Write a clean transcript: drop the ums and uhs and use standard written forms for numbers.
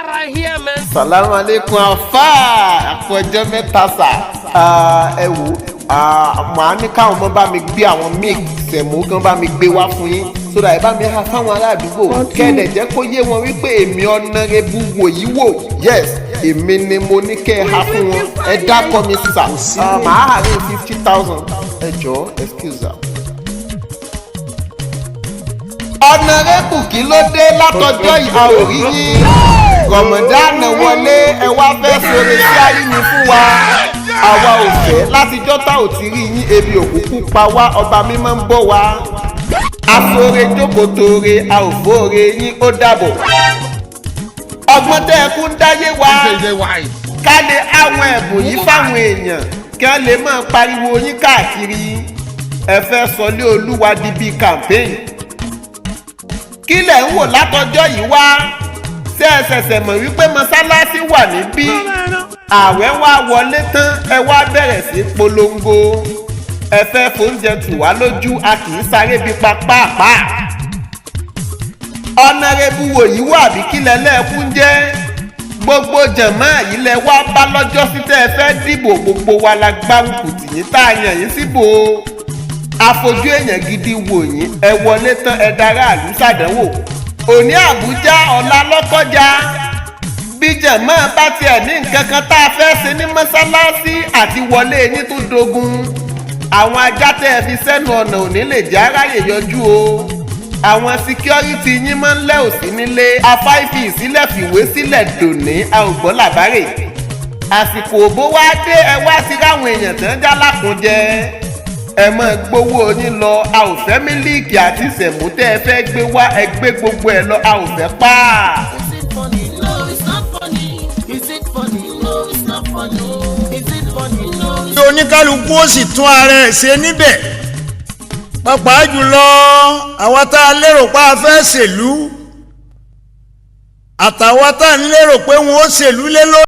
right here, man. Salamu aleykum afa, àpọ̀jọ́ 3 sà. Ẹ wò, màá ní káwọn ọmọ bá mi gbé àwọn milk sẹ̀mó kan bá mi gbé wá fún yín sódà ẹ bá mi ha fáwọn ará àdúgbò kẹ́ẹ̀dẹ̀ jẹ́ kó yé wọn wípé èmi ọ̀nàrẹ́bù wòyíwò, yes, èmi ni mo ní kẹ́ ẹ ha fún wọn. Ẹ dákọ̀ mi sísà, màá hà ní 50,000. Ẹ jọ̀ọ́, excuse sir. Ọ̀nàrẹ́bù, kí ló dé látọjọ́ ìhà òrí yín? Rọ̀mọ̀dánà wọlé, ẹ wá fẹ́ sọ̀rọ̀ sí ayé fún wa. Àwa ò fẹ́. Látijọ́ tá ò ti rí yín, ebi òkúkú pa wá, ọba mímọ́ ń bọ̀ wá. Afore jókòó toore, a ò fóore yín. Ó dàbọ̀. Ọgbọ́n tẹ́ ẹ kú ń dáyé wa ká lè àwọn ẹ̀bùn yìí fáwọn èèyàn kí wọ́n lè máa pariwo yín káàkiri. Ẹ fẹ́ sọlé olúwa di bíi campaign. Kí lẹ̀ ń wò látọjọ́ yìí wá? Ṣé ẹ ṣẹ̀ṣẹ̀ mọ̀ wípé mọ́sálásí wà níbí? Ààwẹ̀ wá wọlé tán, ẹ wá bẹ̀rẹ̀ sí polongo. Ẹ fẹ́ fóúnjẹ tù wá lójú, a kì í sáré bí papáàpá. Ọ̀nàrẹ́bù wòyí wà bí kílẹ̀ lẹ́ẹ̀kú ń jẹ́. Gbogbo jàmá yìí lẹ wá bá lọ́jọ́ sí tẹ́ ẹ fẹ́ dìbò. Gbogbo wa la gbárùkù tì yín tá a yàn yín síbò. Àfojú èèyàn gidi wò yín. Ẹ wọlé tán, ẹ dára àlù sàdánwò. Òní Àbújá, ọ̀la Lọ́kọ́jà. Bí jàmá bá tiẹ̀ ní nǹkan kan tá a fẹ́ ṣe ní mọ́sálásí, àti wọlé yín tó dogun. Àwọn ajá tẹ́ ẹ fi sẹ́nu ọ̀nà òní lè jẹ́ aráyè yọjú o. Àwọn síkírọ́rìtì yín máa ń lẹ́ òsí nílé afáìfì ìsílẹ̀ fìwé sílẹ̀ dòní, a ò gbọ́ làbárè. Àsìkò òbó wá dé, ẹ wá sí ráwọn èèyàn tán já lákúnjẹ. Ẹ mọ gbowó yín lọ, a ò fẹ́ mílíìkì àti sẹ̀mú tẹ́ ẹ fẹ́ gbé wá. Ẹ gbé gbogbo ẹ lọ, a ò fẹ́ pa. Is it funny? No, it's not funny. Is it funny? No, it's not funny. Is it funny? No, it's Oníkálukú ó sì tún ara ẹ̀ ṣe níbẹ̀, pàápàá jùlọ àwa tá a lérò pé a fẹ́ ṣèlú àtàwa tá a ń lérò pé wọn ó ṣèlú lé lórí.